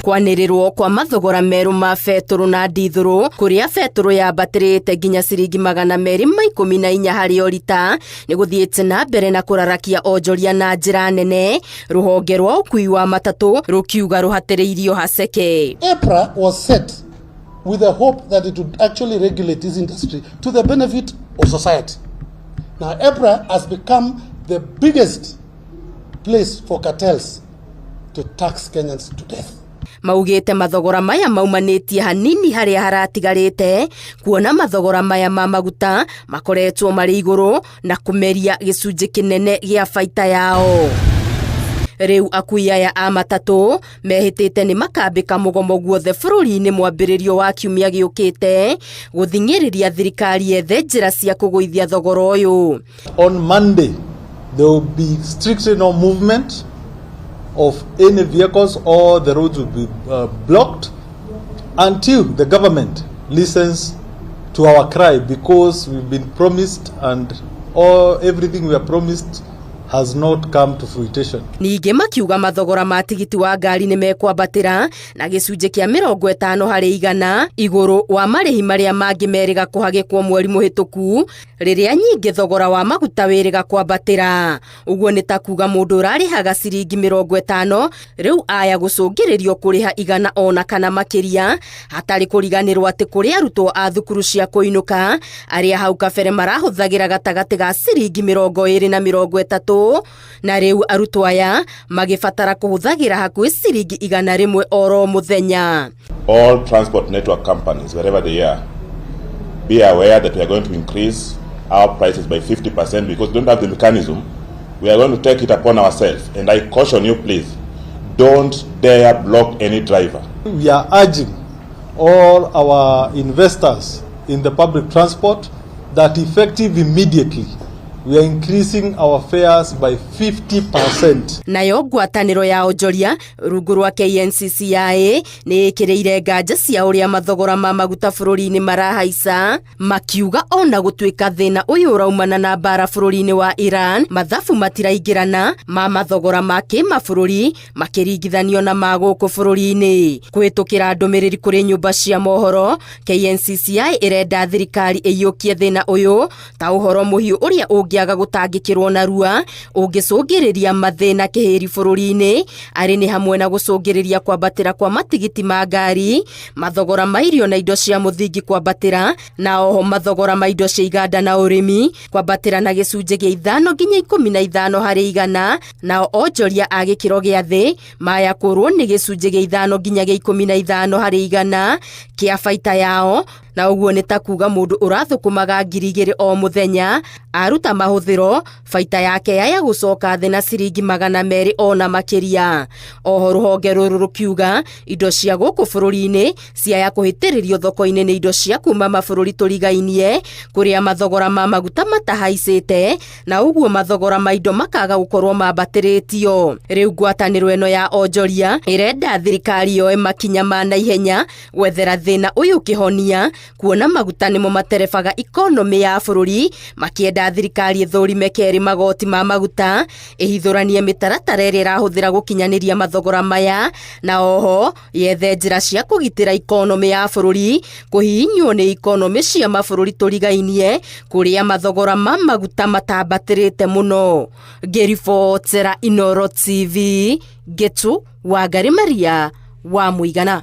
Kwanĩrĩrwo kwa mathogora merũ ma betũrũ na ndithũrũ, kũrĩa betũrũ yambatĩrĩte nginya ciringi 214 harĩ o rita, nĩ gũthiĩte na mbere na kũrarakia onjoria na njĩra nene, rũhonge rwa ũkui wa matatũ rũkiuga rũhatĩrĩirio haceke. EPRA was set with the hope that it would actually regulate this industry to the benefit of society. Now, EPRA has become the biggest place for cartels to tax Kenyans to death. Maugĩte mathogora maya maumanĩtie hanini harĩa haratigarĩte, kuona mathogora maya ma maguta makoretwo marĩ igũrũ na kũmeria gĩcunjĩ kĩnene gĩa baita yao. Rĩu akui aya a matatũ mehĩtĩte nĩ makambĩka mũgomo guothe bũrũri-inĩ mwambĩrĩrio wa kiumia gĩũkĩte, gũthing'ĩrĩria thirikari yethe njĩra cia kũgũithia thogora ũyũ. On Monday, there will be strictly no movement of any vehicles or the roads will be blocked until the government listens to our cry, because we've been promised and all everything we are promised has not come to fruition. Ningĩ makiuga mathogora ma tigiti wa ngari nĩ mekwambatĩra na gĩcunjĩ kĩa 50% igũrũ wa marĩhi marĩa mangĩ merĩga kũhagĩkwo mweri mũhĩtũku, rĩrĩa nyingĩ thogora wa maguta wĩrĩga kwambatĩra. Ũguo nĩ ta kuga mũndũ ũrarĩhaga ciringi 50 rĩu aya gũcũngĩrĩrio kũrĩha 100 ona kana makĩria, hatarĩ kũriganĩrwo atĩ kũrĩ arutwo a thukuru cia kũinũka arĩa hau kabere marahũthagĩra gatagatĩ ga ciringi 20 na 30, na rĩu arutwo aya magĩbatara kũhũthagĩra hakuhĩ ciringi 100 oro mũthenya. All transport network companies, wherever they are, be aware that we are going to increase our prices by 50% because we don't have the mechanism. We are going to take it upon ourselves. And I caution you, please, don't dare block any driver. We are urging all our investors in the public transport that effective immediately, we are increasing our fares by 50%. Nayo ngwatanĩro ya onjoria rungu rwa KNCCI nĩ ĩkĩrĩire nganja cia ũrĩa mathogora ma maguta bũrũri-inĩ marahaica, makiuga ona gũtuĩka thĩna ũyũ ũraumana na mbara bũrũri-inĩ wa Iran, mathabu matiraingĩrana ma mathogora ma kĩmabũrũri makĩringithanio na ma gũkũ bũrũri-inĩ. Kũhĩtũkĩra ndũmĩrĩri kũrĩ nyũmba cia mohoro, KNCCI ĩrenda thirikari ĩiyũkie thĩna ũyũ ta ũhoro mũhiũ ũrĩa ũngĩaga gũtangĩkĩrwo narua ũngĩcũngĩrĩria mathĩna kĩhĩri bũrũri-inĩ, arĩ nĩ hamwe na gũcũngĩrĩria kwambatĩra kwa matigiti ma ngari, mathogora ma irio na indo cia mũthingi kwambatĩra, na oho mathogora ma indo cia iganda na ũrĩmi kwambatĩra na gĩcunjĩ gĩa 5 nginya 15%, nao onjoria a gĩkĩro gĩa thĩ maya kũrwo nĩ gĩcunjĩ gĩa 5 nginya gĩa 15% kĩa baita yao, na ũguo nĩ ta kuga mũndũ ũrathũkũmaga 2,000 o mũthenya aruta mahũthĩro, baita yake yaya gũcoka thĩ na ciringi 200 ona makĩria. Oho rũhonge rũrũ rũkiuga indo cia gũkũ bũrũri-inĩ ciaya kũhĩtĩrĩrio thoko-inĩ nĩ indo cia kuma mabũrũri tũrigainie, kũrĩa mathogora ma maguta matahaicĩte, na ũguo mathogora ma indo makaga gũkorwo mambatĩrĩtio. Rĩu ngwatanĩro ĩno ya onjoria ĩrenda thirikari yoe makinya ma naihenya gwethera thĩna ũyũ kĩhonia, kuona maguta nĩmo materebaga ikonomĩ ya bũrũri, makĩenda thirikari ĩthũrime kerĩ magoti ma maguta, ĩhithũranie mĩtaratara ĩrĩa ĩrahũthĩra gũkinyanĩria mathogora maya, na oho yethe njĩra cia kũgitĩra ikonomĩ ya bũrũri kũhihinywo nĩ ikonomĩ cia mabũrũri tũrigainie, kũrĩa mathogora ma maguta matambatĩrĩte mũno. Ngĩribotera Inooro TV, Ngĩtũ Wangari Maria wa Mũigana.